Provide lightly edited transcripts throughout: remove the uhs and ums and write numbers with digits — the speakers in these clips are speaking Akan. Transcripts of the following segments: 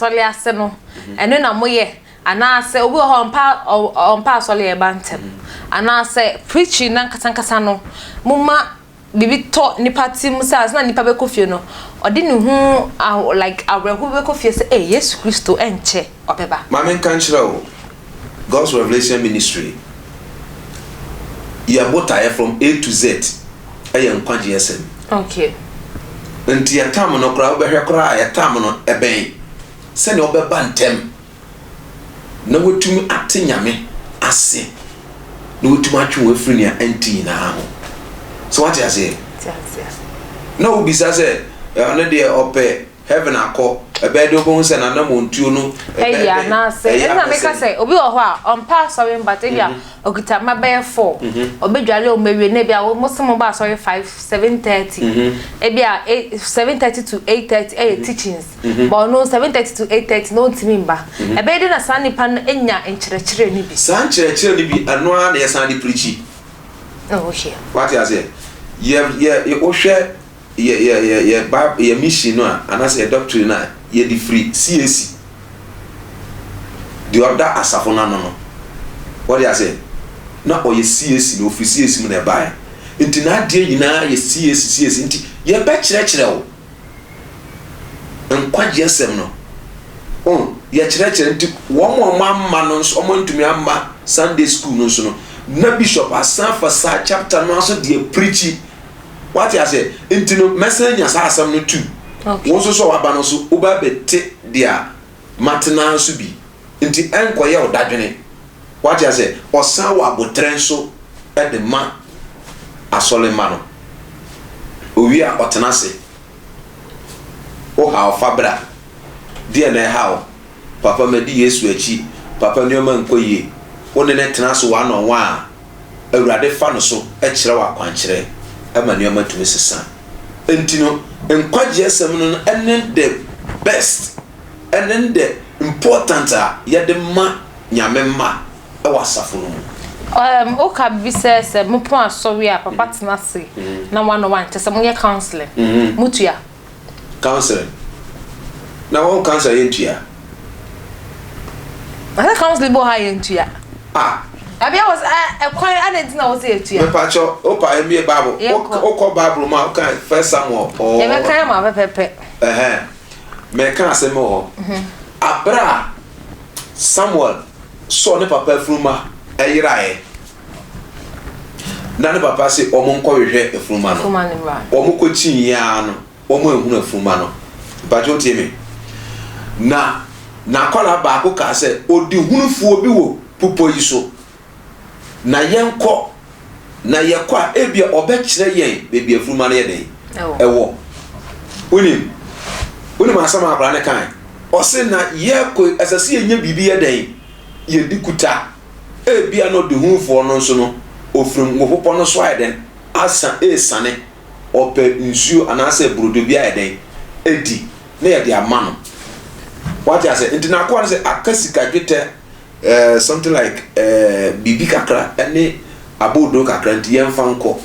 asɔre ase no, ɛno na moyɛ, anaasɛ obi wɔ hɔ ɔmpa asɔre ɛba ntɛm, anaasɛ preaching na nkasankasa no moma biribi tɔ nipa ti mu sɛ asena nipa bɛkɔ fie no, ɔde ne ho like awerɛho bɛkɔ fie sɛ Yesu Kristo ɛnkyɛ ɔbɛba? Maame, nka nkyerɛ o, God's Revelation Ministry, yɛ botaeɛ from A to Z ɛyɛ nkwagyeɛ sɛm. Nti yɛtam no koraa, wobɛhwɛ koraa, yɛtam no ɛbɛn sɛnea wobɛba ntɛm na watumi ate Nyame ase na watumi atwe wo afiri nea ɛnte nyinaa ho. So wate aseɛ? Na wobisa sɛ ɔno deɛ ɔpɛ heaven akɔ, ɛbɛyɛ de wobɛhu sɛ nanamontuo no. Ɛyɛ anaasɛ ɛna meka sɛ obi wɔ hɔ a ɔmpa asɔre mbata, ebi a okita mma bɛyɛ four, ɔbɛdwale ɔmo awie, na ebi a mo sɛ mo ba asɔre 5, 7:30, ebi a 7:30 to 8:30 ɛyɛ teachings, but ɔno 7:30 to 8:30 na ɔntumi mba. Ɛbɛyɛ de na saa nipa no enya nkyerɛkyerɛ no bi? Saa nkyerɛkyerɛ no bi, ɛno ara na yɛsan de preach. Oh, okay. Wate aseɛ? Yɛ wohwɛ yɛ ba yɛ mission no a, anaasɛ yɛ doctrine no a yɛde firi CAC deɛ ɔda asafo no ano no, wɔde aseɛ na ɔyɛ CAC na ofiri CAC mu na ɛbaeɛ, nti n'adeɛ nyinaa yɛ CAC CAC. Nti yɛbɛkyerɛkyerɛ wo nkwagyeɛ sɛm no ɔn yɛkyerɛkyerɛ. Nti wɔn a wɔn ama no nso, wɔn ntumi ama Sunday school no nso no, na bishop asan fa saa chapter no aso deɛ preach. Wate aseɛ? Nti no mɛsan nya saa asɛm no tu. Wɔn nso so a waba no nso, woba bɛte deɛ matena nso bi, nti ɛnkɔyɛ ɔdadwene. Wate aseɛ? Ɔsan wɔ abotire nso ɛde ma asɔre ma no. Owie a, ɔtena ase, woha ɔfa bra deɛ na ɛha wo. "Papa, madi Yesu akyi, papa, nneɛma nkɔ yie." Wo ne ne tena so one on one a, Awurade fa no so kyerɛ wɔ akwankyerɛ ɛma nneɛma tumi sesa. Nti no nkwagyeɛ sɛm no ɛne the best, ɛne the important a yɛde ma Nyame ma ɛwɔ asafo no mu. Woka bibi sɛ mopɔn asɔre a, papa tena ase na one on one, kyɛ sɛ moyɛ counseling, mutua? Counseling na wɔn counsel yɛ ntua. Na sɛ counseling bi wɔ ha yɛ ntua. Ah. Abi wɔ sɛ ɛkwan adi nti na wɔ sɛ yɛtua. Mepakyɛ wopa emie Bible. Yɛnkɔ. Wokɔ Bible mu a, woka First Samuel ɔɔ. Yɛbɛka ama pɛpɛpɛ. Ɛhɛn, mɛka asɛm wɔ hɔ. Abere a Samuel sɔɔ ne papa afunuma ɛyeraeɛ na ne papa sɛ ɔmo nkɔhwehwɛ afunuma no, Fuma ne mmra. Ɔmo kɔ kyiiaa no, ɔmo ehunu afunuma no. Mpakyɛ wotie me? Na n'akwadaa baako kaa sɛ odi hunufoɔ bi wɔ pupɔ yi so na yɛnkɔ, na yɛkɔ a, ebia ɔbɛkyerɛ yɛn beebi afunuma no yɛ den. Ɛwɔ. Ɛwɔ. Wonim asɛm a akwadaa no kan ɔse na yɛkɔ, ɛsɛ sɛ yɛnya biribi yɛ dɛn yɛdi kuta. Ebia na ɔde hunufoɔ no nso no ofiri ngo no so ayɛ dɛn asa esane ɔpɛ nsuo anaasɛ brodo bi ayɛ dɛn edi na yɛde ama no. Wate ase? Nti n'akoa no sɛ aka sika dwetɛ something like biribi kakra ɛne aboodo kakra, nti yɛmfa nkɔ.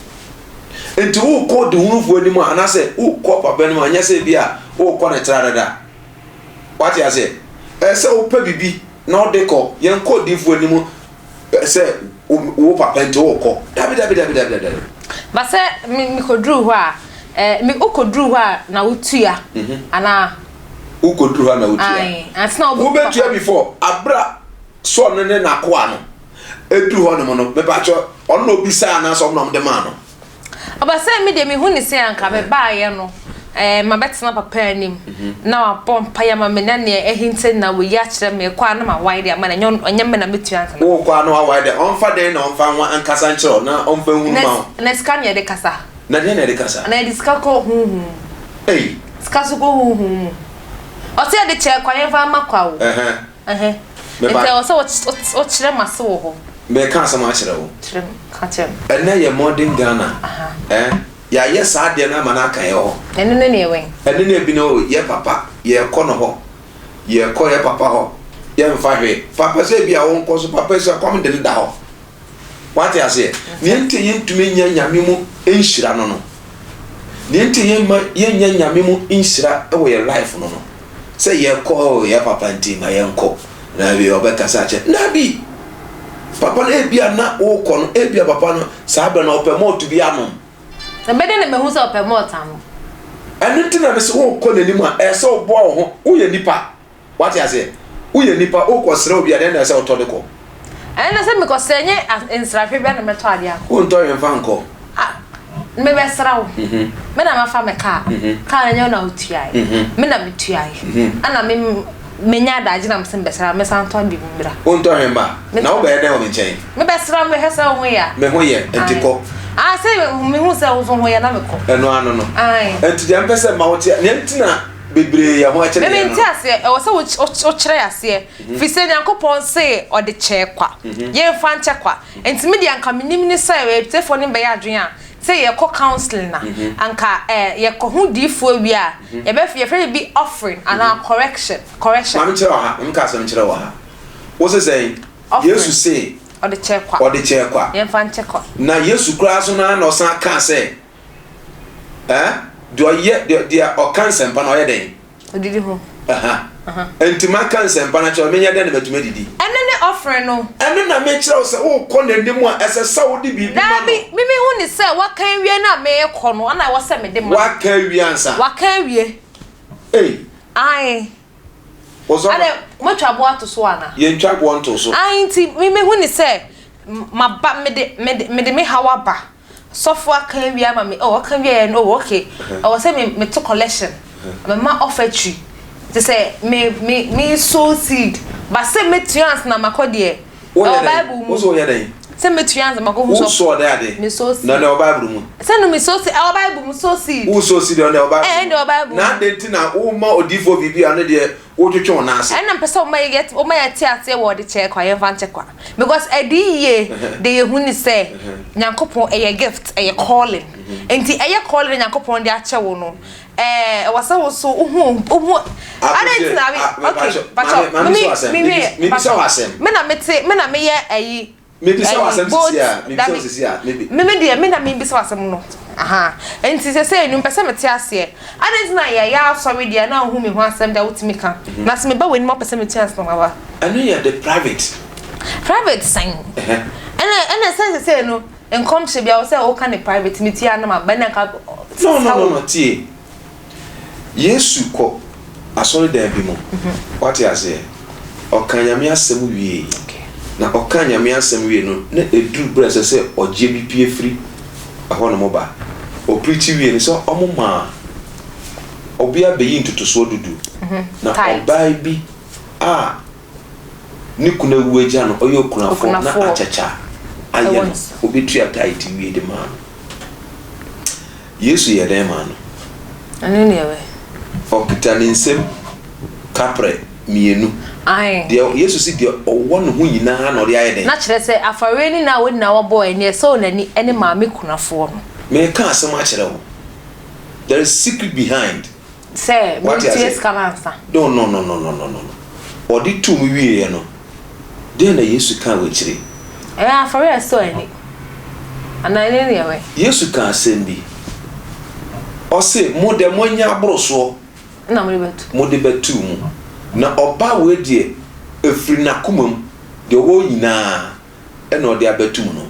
Nti wokɔ de hunufoɔ anim a, anaasɛ wokɔ papa anim a, nyɛ sɛ bi a wokɔ ne tra dada. Wate ase? Ɛsɛ sɛ wopɛ biribi na wode kɔ. Yɛnkɔ odiifoɔ anim sɛ wo papa nti wokɔ. Dabi, dabi, dabi, dabi, dabi. Ba sɛ me mekɔduru hɔ a, me wokɔduru hɔ a na wotua anaa? Wokɔduru hɔ a na wotua? Ae, ansa na wobɛhu. Wobɛtua. Papa. Before abra Sɔɔ no ne n'akoa no ɛduru hɔ nom no, mepakyɛ, ɔno na obisa anaasɛ ɔmo na ɔmo de maa no? Ɔba sɛ me deɛ, mehu ne sɛ anka mebaeɛ no, mabɛtena papa anim na wabɔ mpaeɛ ama me na neɛ ɛhinta na wɔyi akyerɛ me kɔ a, na mawae de ama no. Ɛnyɛ me na mɛtua ansa na. Wokɔ a na wawae de, ɔmfa dɛn na ɔmfa ho ankasa nkyerɛ wo na ɔmfa nhunu ma wo? Na sika ne yɛde kasa. Na deɛ na yɛde kasa? Na yɛde sika kɔ huhum mu. Ei. Sika so kɔ huhum mu. Ɔsɛ yɛde kyɛ kwa, yɛmfa ama kwa o. Ɛhɛn. Nti ɛwɔ sɛ wokyerɛ m'ase wɔ hɔ. Meka asɛm akyerɛ wo. Kyerɛ me, ka kyerɛ me. Ɛnɛ yɛ modern Ghana. Eh, yɛayɛ saa adeɛ no ama no aka yɛ hɔ. Ɛno ne neɛ wɛn? Ɛno ne ebi no, yɛ papa, yɛkɔ no hɔ. Yɛkɔ yɛ papa hɔ. Yɛmfa hwee. Papa sɛ ebi a wɔnkɔ so, papa sɛ kɔm de no da hɔ. Wate aseɛ? Nea nti yɛntumi nyɛ Nyame mu nhyira no. Nea nti yɛmma yɛnyɛ Nyame mu nhyira wɔ yɛ life no. Sɛ yɛkɔ o, yɛ papa nti ma yɛnkɔ. Na bi ɔbɛkasa akyerɛ. Dabi! Papa no ebia na wokɔ no, ebia papa no saa berɛ no ɔpɛ malt bi anom. Na bɛdɛn na mahu sɛ ɔpɛ malt anom? Ɛno nti na mese wokɔ n'anim a, ɛyɛ sɛ woboa wo ho. Woyɛ nipa. Wate aseɛ? Woyɛ nipa, wokɔsrɛ obi a, dɛn na ɛsɛ sɛ wotɔ de kɔ? Ɛnna sɛ mekɔsrɛ, ɛnyɛ nsrahwɛ biara na mɛtɔ adeɛ akɔ. Wontɔ hwee mfa nkɔ. Ah, mebɛsra wo. Me na mafa me kaa. Kaa no ɛnyɛ wo na wotuaeɛ. Me na metuaeɛ. Ɛnna me menya adagye na mese mebɛsra wo, mesan tɔ biribi mmra. Wontɔ hwee mma? Na wobɛyɛ dɛn wɔ me nkyɛn? Mebɛsra wo, mehwɛ sɛ wo ho yɛ a. Me ho yɛ, nti kɔ. Ah, sɛ mehu sɛ wo nso ho yɛ na mekɔ. Ɛno ano no. Nti deɛ mepɛ sɛ mma wote, nea nti na bebree yɛ ho akyere yɛn no. Meme nte aseɛ, ɛwɔ sɛ wokyerɛ aseɛ, firi sɛ Nyankopɔn se ɔde kyɛɛ kwa, yɛmfa nkyɛ kwa. Nti me deɛ anka menim ne sɛ, atiefoɔ no bɛyɛ adwene a, sɛ yɛkɔ counseling a, anka yɛkɔ ho diifoɔ wie a, yɛbɛ yɛfrɛ biribi offering anaa correction, correction. Ma menkyerɛ wo ha, ma menka asɛm nkyerɛ wo ha. Wo se sɛn? Yesu se. Ɔde kyɛɛ kwa. Ɔde kyɛɛ kwa. Yɛmfa nkyɛ kwa. Na Yesu koraa so no ara na ɔsan kaa sɛ, Ɛɛ, deɛ ɔyɛ, deɛ, deɛ ɔka nsɛmpa no, ɔyɛ dɛn? Ɔdidi ho. Aha. Nti maka nsɛmpa no akyerɛ wo, menyɛ dɛn na matumi adidi? Ɛno ne offering no. Ɛno na mekyerɛ wo sɛ worekɔ n'anim a, ɛsɛ sɛ wode biribi ma no. Daabi, me mehu ne sɛ waka awie no a merekɔ no, ɛna ɛwɔ sɛ mede ma no. Waka awie ansa? Waka awie. Ei. Ae. Wosɔ. Adɛ, moatwa boɔ ato so anaa? Yɛntwa boɔ ntoo so. Ae, nti me mehu ne sɛ maba, mede, mede, mede me haw aba. Sɔfo aka awie ama me, oh ɔka wieɛ no, oh okay, ɛwɔ sɛ me meto collection, me ma offertory, te sɛ me me me sow seed, but sɛ metua ansa na makɔ deɛ, ɛwɔ Bible mu. Wo so woyɛ dɛn? Sɛ metua ansa makɔ hu sɔfo. Wo sow dɛn ade? Me sow seed. Na ɛwɔ Bible mu. Sɛ no me sow seed, ɛwɔ Bible mu, sow seed. Wo sow seed ɛwɔ Bible mu. Ɛɛ ɛnde ɛwɔ Bible mu. Na adɛn nti na wo ma odiifoɔ biribi a ɔno deɛ Wotwetwe wo nan ase. Ɛna mpɛ sɛ ɔma yɛ ɔma yɛte aseɛ wɔ ɔde kyɛ kwa yɛmfa nkyɛ kwa because ɛde yie de yɛhu ne sɛ Nyankopɔn ɛyɛ gift ɛyɛ calling nti ɛyɛ calling na Nyankopɔn de akyɛ wo no ɛɛ ɛwɔ sɛ wo so wohu wohu adɛn nti na okay pakyɛ me me me wie me na mete me na meyɛ ɛyi Mebisa wo asɛm sisi a, mebisa wo sisi a, mebi. Me me deɛ, me na mebisa wo asɛm no. Aha. Nti sɛsɛɛ no, mpɛ sɛ mete aseɛ. Adɛn nti na yɛyɛ asɔre deɛ na wohu me ho asɛm deɛ wotumi ka. Mhm. Na sɛ meba w'anim a wopɛ sɛ metua ansa na maba. Ɛno yɛ the private. Private sɛn? Ɛna ɛna sɛ sɛsɛɛ no, nkɔmhyɛ bi a wo sɛ woka ne private, metua na maba na nka. No, no, no, no, tie. Yesu kɔ asɔredan bi mu. Wate aseɛ? Ɔkaa Nyame asɛm wiei. Na ɔkaa Nyame asɛm wiei no, na ɛduru berɛ a ɛsɛ sɛ ɔgyeɛ bi pue firi ɛhɔnom ba. Ɔpreachi wiei no, sɛ wɔmaa ɔbea bɛyii ntotosoɔ dudu. Na ɔbaa bi a ne kunu awu agya no, ɔyɛ okunafoɔ, na akyakya ayɛ no, ɔbɛtua tithe wie de maa no. Yesu yɛɛ dɛn maa no? Ɛno ne ɛwɛ. Ɔkita ne nsam kaprɛ mienu. Ae. Deɛ Yesu si deɛ ɔwɔ ne ho nyinaa na ɔde ayɛ dɛn? Na kyerɛ sɛ afareɛ no nyinaa a wɔn nyinaa wɔbɔɔ ɛneɛ ɛsɔɔ n'ani ne maame kunafoɔ no. Mereka asɛm akyerɛ wo. There is secret behind. Sɛ Wate mentua aseɛ? sika no ansa. No, no, no, no, no, no, no. Ɔde too mu wieeɛ no, deɛn na Yesu kaa wɔ akyire? Ɛyɛ afɔre a ɛsɔ ani. Anaa ɛno ne ɛwɛ? Yesu kaa asɛm bi. Ɔse, Mo deɛ moanya aboro soɔ. Ɛna mode bɛto. Mode bɛto mu. Na ɔbaa wei deɛ, ɛfiri n'akoma mu, deɛ ɔwɔ nyinaa ɛna ɔde abɛto mu no,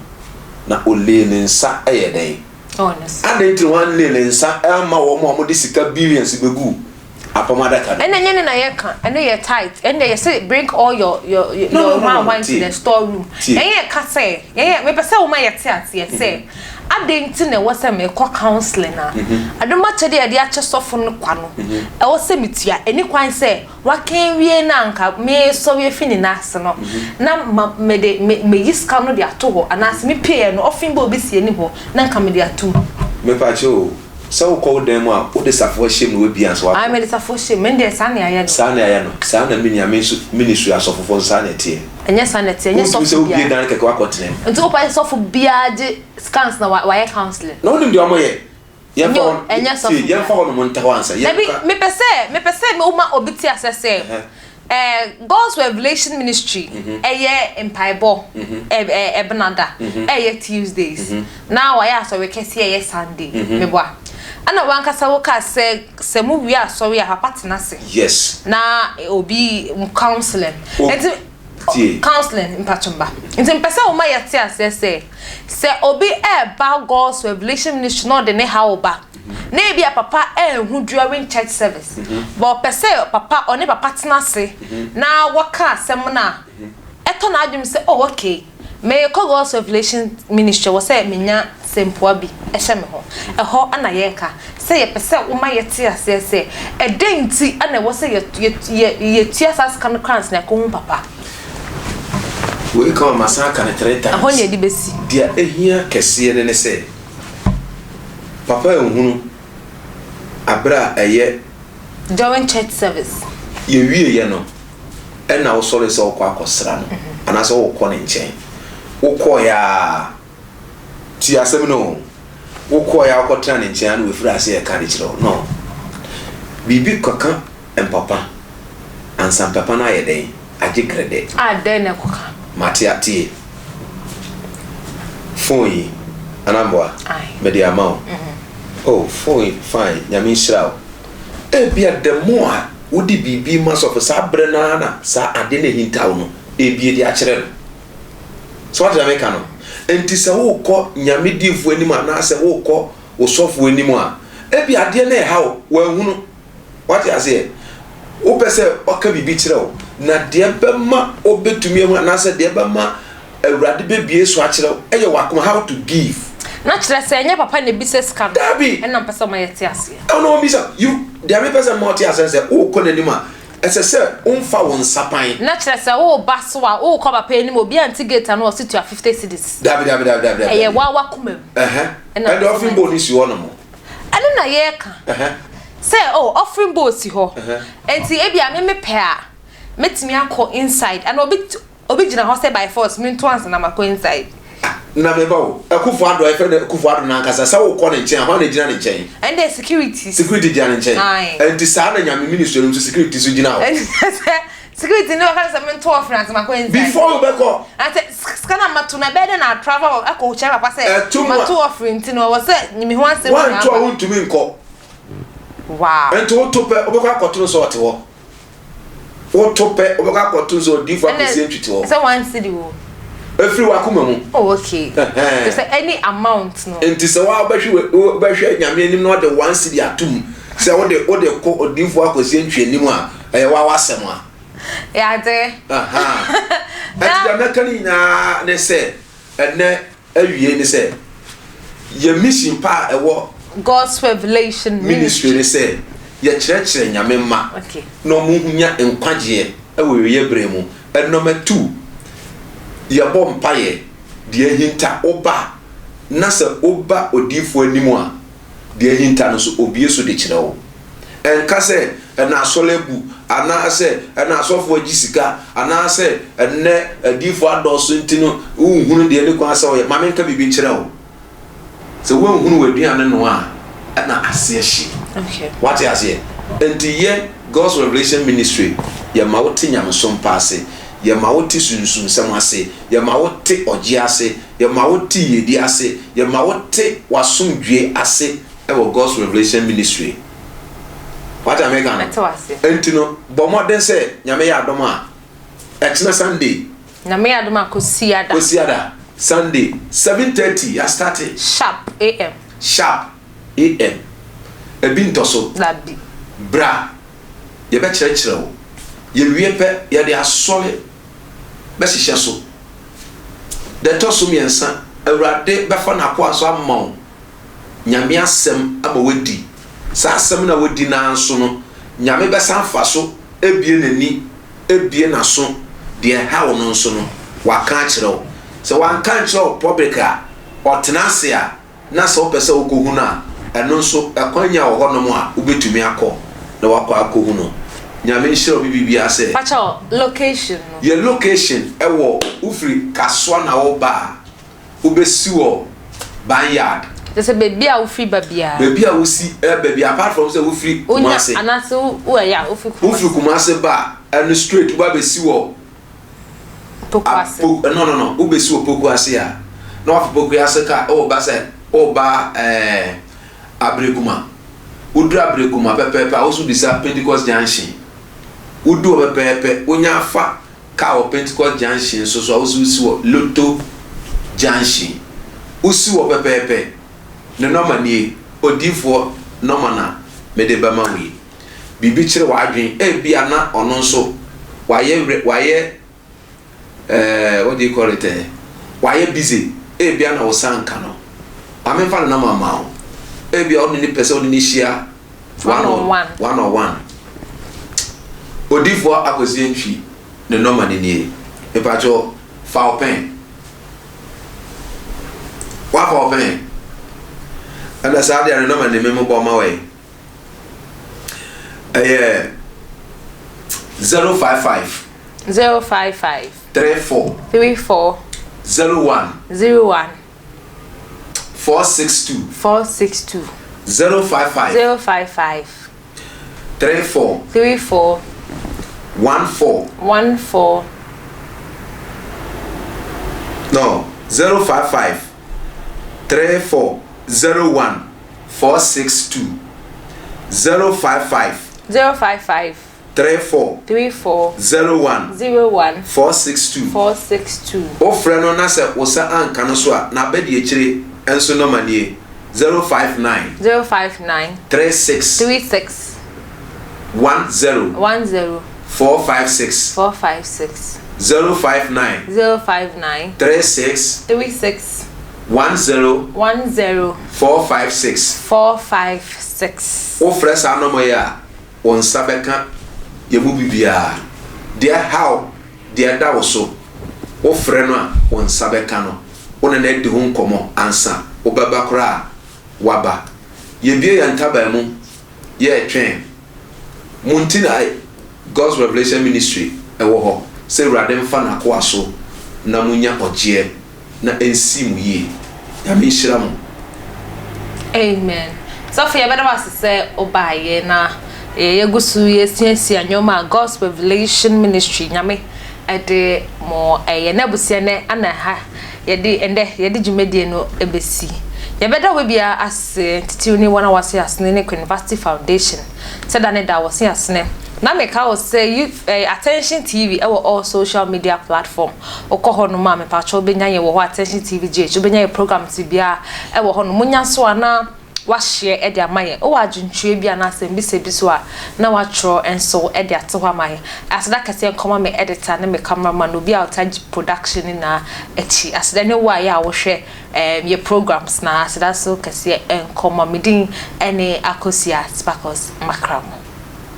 na ɔlee ne nsa yɛɛ dɛn? Adɛn nti na wanlee ne nsa amma wɔn a wɔde sika billions bɛguu apam adaka no mu? Ɛna ɛnyɛ ne na yɛka, ɛno yɛ tithe, ɛno deɛ yɛse bring all your your your no, no, no, no, into the store room. Yɛn yɛ ka sɛ, yɛn yɛ mepɛ sɛ woma yɛte aseɛ sɛ, adɛn nti na ɛwɔ sɛ mekɔ counseling a, adom akyɛdeɛ a yɛde akyɛ sɔfo no kwa no, ɛwɔ sɛ metua, ɛni kwan sɛ Waka awie no a anka meresɔre afi ne nan ase no, na ma mede me meyi sika no de ato hɔ anaasɛ mepieeɛ no ɔfe bi a obi si anim hɔ na anka mede ato mu. Mepakyɛ o, sɛ wokɔ wo dan mu a, wode safoa hyɛ mu na woabue ansa woakɔ? Ae, mede safoa hyɛ mu. Me deɛ saa na yɛayɛ no. Saa na yɛayɛ no. Saa na me nua, me nso ministry asɔfofoɔ nso saa na ɛteɛ. Ɛnyɛ saa na ɛteɛ, ɛnyɛ Wontumi sɔfo sɛ wobue biara. dan kɛkɛ woakɔtena mu. Nti wopɛ sɛ sɔfo biara gye sika ansa na wayɛ counselling? Na wonim deɛ wɔyɛ? Yɛmfa Nyɛ hɔ ɛnyɛ sɔfo tie, biara. yɛmfa hɔ nom nta hɔ ansa. Dabi, Yɛnka. mepɛ sɛ mepɛ sɛ woma obi te aseɛ sɛ ɛɛ God's Revelation Ministry ɛyɛ mpaebɔ ɛ ɛ ɛbenada ɛyɛ Tuesdays na wɔayɛ asɔre kɛseɛ ɛyɛ Sunday meboa. Ɛna wankasa wo kaa sɛ sɛ mo wie asɔre a papa tena ase. Yes. Na obi counseling. O, Nti tie. counseling mpatwo mba. Nti mpɛ sɛ woma yɛte aseɛ sɛ sɛ obi ɛɛba God's Revelation Ministry na ɔde ne haw ba na ebi a papa ɛnhu during church service, but ɔpɛ sɛ papa ɔne papa tena ase na wɔka asɛm no a ɛtɔ n'adwene sɛ, oh okay, mekɔ God's Revelation Ministry, wɔ sɛ menya sɛmpoa bi ɛhyɛ me ho. Ɛhɔ ana yɛreka sɛ yɛpɛ sɛ woma yɛte aseɛ sɛ ɛdɛn nti ana ɛwɔ sɛ yɛtua saa sika no krans na ɛkɔhu papa. Wei ka ma masan aka no three times. Ɛhɔ ne yɛde bɛsi. Deɛ ehia kɛseɛ ne sɛ papa ehunu abere a ɛyɛ during church service. Yɛwie yɛ no, ɛna wosɔre sɛ wokɔ akɔsra no anaasɛ wokɔ ne nkyɛn. Wokɔɔyɛ a, tie asɛm no o, wokɔɔyɛ a, wokɔtena ne nkyɛn a na wafiri ase ɛka de kyerɛ wo no biribi kɔka mpapa ansa mpapa no ayɛ dɛn agye grɛdɛ. A dɛn na ɛkɔka? Mate atie. Phone yi anamboa Aye. mede ama wo. Oh, phone yi fine, Nyame nhyira wo. Ebia the more a wode biribi ma sɔfo saa berɛ no ara na saa ade no ahinta wo no ebie de akyerɛ no. So wate na meka no? Enti sɛ wokɔ Nyame diifoɔ anim anaasɛ wokɔ wo sɔfoɔ anim a, ebia adeɛ no ɛha wo, wanhunu. Wate aseɛ? Wopɛ sɛ ɔka biribi kyerɛ wo, na deɛ bɛma wobɛtumi ahu anaasɛ deɛ bɛma Awurade bɛbie so akyerɛ wo ɛyɛ w'akoma, how to give. Na kyerɛ sɛ ɛnyɛ papa na ebisa sika no. Dabi. Ɛna mpɛ sɛ ɔma yɛte aseɛ. Ɛna ɔmbisa you, deɛ mepɛ sɛ mma ɔte aseɛ sɛ wokɔ n'anim a, ɛsɛ sɛ womfa wo nsa pan. Na kyerɛ sɛ woba so a, wokɔ papa anim, obi ante gate ano a ɔsi tua 50 cedis. Dabi, dabi, dabi, dabi, dabi. Ɛyɛ wa wakoma mu. Ɛhɛ. Ɛna ɛde offering bowl no si hɔ nom. Ɛno na yɛreka. Sɛ oh, offering bowl si hɔ. Nti ebi a me mepɛ a, metumi akɔ inside. Ɛna obi gyina hɔ sɛ by force mento ansa na makɔ inside. Na meba o, Akufo Addo a yɛfrɛ no Akufo Addo n'ankasa, sɛ wokɔ ne nkyɛn a, hwan na egyina ne nkyɛn? Ɛnde security. Security gyina ne nkyɛn. Aye. Nti saa na Nyame ministry no nso security so gyina hɔ. Ɛnti sɛ security ne wɔka sɛ mento offering ansa makɔ inside. Before wobɛkɔ. Na sɛ sika na mato na ɛbɛyɛ dɛ na travel akɔ kyerɛ papa sɛ Ɛto mu a- mato offering nti no ɛwɔ sɛ me ho asɛm nyinaa Woanto a ba. wontumi nkɔ. Nti woto pɛ, wobɛkɔ akɔto no sɛ ɔte hɔ. Woto pɛ, wobɛkɔ akɔto no sɛ odiifo Akwasi Antwi te hɔ. Sɛ 1 cedi wo. Efiri w'akoma mu. Oh okay. Ɛhɛn. Sɛ any amount no. Nti sɛ wa wobɛhwɛ wobɛhwɛ Nyame anim na ɔde 1 cedi atum sɛ wode kɔ odiifo Akwasi Antwi anim a, ɛyɛ wa w'asɛm a. Yade. Aha. Ɛnti deɛ mɛka no nyinaa ne sɛ ɛnɛ awie ne sɛ yɛ mission pa a ɛwɔ God's Revelation Ministry ne sɛ yɛkyerɛkyerɛ Nyame mma na ɔmo nya nkwagyeɛ ɛwɔ awieɛ berɛ mu. Number two, yɛbɔ mpaeɛ deɛ ahinta woba na sɛ woba odiifoɔ anim a, deɛ ahinta no so obie so de kyerɛ wo. Ɛnka sɛ ɛna asɔre abu anaasɛ ɛna asɔfoɔ agye sika anaasɛ ɛnɛ adiifoɔ adɔɔso nti no wonhunu deɛ ne kwan sɛ ɔyɛ. Ma menka biribi nkyerɛ wo. Sɛ woanhunu w'aduane noa a, ɛna aseɛ hye. Wate aseɛ? Nti yɛ God's Revelation Ministry, yɛma wote nyamesom pa ase, yɛma wote sunsumsɛm ase, yɛma wote ɔgye ase, yɛma wote yiedi ase, yɛma wote w'asomdwie ase ɛwɔ God's Revelation Ministry. Wate ameka no? Mɛte wase. Nti no, bɔ mmɔden sɛ Nyame yɛ adom a, ɛkyena Sunday. Nyame yɛ adom a, kɔsi ada. Kɔsi ada Sunday 7:30 yɛastart. Sharp AM. Sharp AM. Ebi ntɔ so. Dabi. Bra, yɛbɛkyerɛkyerɛ wo. Yɛwie pɛ, yɛde asɔre bɛhyehyɛ so. Deɛ ɛtɔ so mmiɛnsa, Awurade bɛfa n'akoa so ama wo Nyame asɛm ama wadi. Saa asɛm no a wadi no ara nso no, Nyame bɛsan fa so abue n'ani, abue n'aso, deɛ ɛha wo no nso no, waka akyerɛ wo. Sɛ wanka ankyerɛ wo public a, ɔtena ase a, na sɛ wopɛ sɛ wokɔhu no a, ɛno nso ɛkwan nya wɔ hɔnom a wobɛtumi akɔ na wakɔ akɔhu no. Nyame nhyira obi biribiara sɛ. Pakyɛw, location no. Yɛ location ɛwɔ, wofiri Kasoa na woba a, wobɛsi wɔ Banyard. Kyerɛ sɛ baabi a wofiri ba biara. Baabi a wosi ɛba bi, apart from sɛ wofiri Wonya Kumase. anaasɛ wo ɛyɛ a wofiri Kumase. Wofiri Kumase ba a, ɛno straight woba bɛsi wɔ Pokuase. Po, no, wobɛsi wɔ Pokuase a, na wafa Pokuase ka, ɛwɔ ba sɛ woba Aberekuma. Woduru Aberekuma pɛpɛɛpɛ a, wo nso bisa Pentecost Junction. Wodu hɔ pɛpɛɛpɛ, wonya fa kaa wɔ Pentecost Junction nso so a, wo nso wosi wɔ Lotto Junction. Wosi hɔ pɛpɛɛpɛ. Ne nɔma nie, odiyifoɔ nɔma na mede bɛma wo yi. Biribi kyere w'adwene, ebia na ɔno nso wayɛ werɛ, wayɛ eh, what do you call it eh, wayɛ busy, ebia na wo sa nka no. Ma memfa ne nɔma mma wo. Ebia wo ne ne pɛ sɛ wo ne ne hyia one on one. One on one. Odiyifoɔ Akwasi Antwi ne nɔma no nie. Mepakyɛw, fa wo pɛn. Wafa wo pɛn? Ɛna saa deɛ ne nɔma ne me mobɔ ma wɔ Ɛyɛ 055. 055. 34. 34. 01. 01. 462. 462. 055. 055. 34. 34. 14. 14. No, 055 34 01 462 055. 055. 34. 34. 01. 01. 462. 462. Wofrɛ no na sɛ wo nsa anka no so a, n'abadiakyire nso nɔma nie, 059. 059. 36. 36. 10. 10. 456. 456. 059. 059. 36. 36. 10. 10. 456. 456. Wofrɛ saa nɔma yi a, wo nsa bɛka yɛn mu bibiara. Deɛ ɛhaw, deɛ ɛda wo so, wofrɛ no a, wo nsa bɛka no. Wo ne no adi ho nkɔmmɔ ansa wobɛba koraa a, woaba. Yɛbue yɛn ntaban mu, yɛretwɛn. Mo nti na God's Revelation Ministry wɔ hɔ, sɛ Awurade mfa n'akoa so na monya ɔgyeɛ na ɛnsi mo yie. Nyame nhyira mo. Amen sɔfo yɛbɛda wo ase sɛ wobaeɛ na yɛgu so yɛsuasua nneɛma a God's Revelation Ministry Nyame ɛde mo ɛyɛ na abusua nɛ ana ha yɛde ɛndɛ yɛde dwumadie no ɛbɛsi yɛbɛda wo biara ase titiriw ne wɔn a wɔase asene ne Queen Vasti Foundation sɛ da ne da wɔse asene na meka wo sɛ you, eh, Attention TV ɛwɔ all social media platform Wokɔ hɔ nom a mepakyɛw wobɛnya yɛn wɔ hɔ Attention TV GH wobɛnya yɛn programs biara ɛwɔ hɔ nom monya nso a na wahyeɛ de ama yɛn wowɔ adwentwerɛ bi anaa asɛmbisa bi so a na watwerɛ nso de ato hɔ ama yɛn aseda kɛseɛ nkɔma me editor ne me camera man obi a ɔta production ne nyinaa akyi aseda ne wo a yɛ a wohwɛ um, yɛ programs na aseda so kɛseɛ nkɔma me din ɛne Akosua Sparkles Makramo.